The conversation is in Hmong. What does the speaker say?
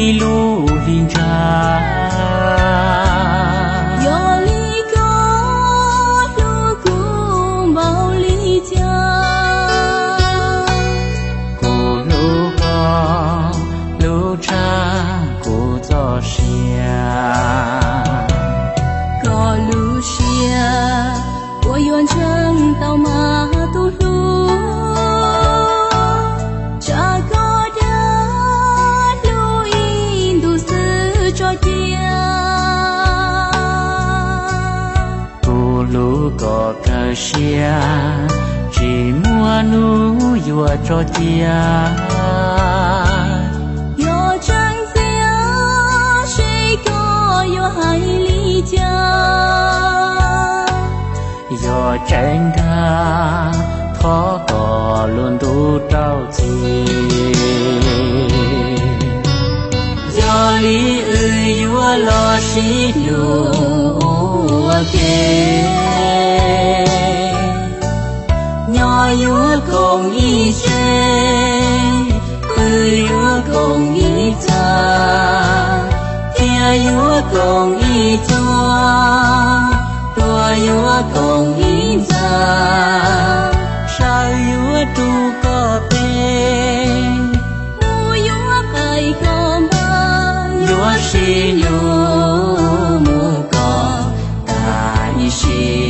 ib lub hli ntsha. Yog li koj hlub kuv npaum li cas, kuv hlub koj hlub tshaj kuv txoj sia. Koj lub siab uas yuav ntseeg tau mas tus hlub, tsam koj dag hlub ib ntus xwb tso cia. Kuv hlub koj kawg siab, tsis muaj hnub yuav tso cia. Yog tseeb tiag seb koj yuav hais li cas, yog tseeb ntag thov koj lub ntuj rau txim. Yog li wb yuav los sib hlub ua ke, nyob yuav koom ib tsev, pw yuav koom ib txha, thiab yuav koom ib txhua, tuag yuav koom ib ntxa, sawv yuav rub koj pem, mus yuav pais koj npawg, yuav sib hlub mus kom tag ib sim.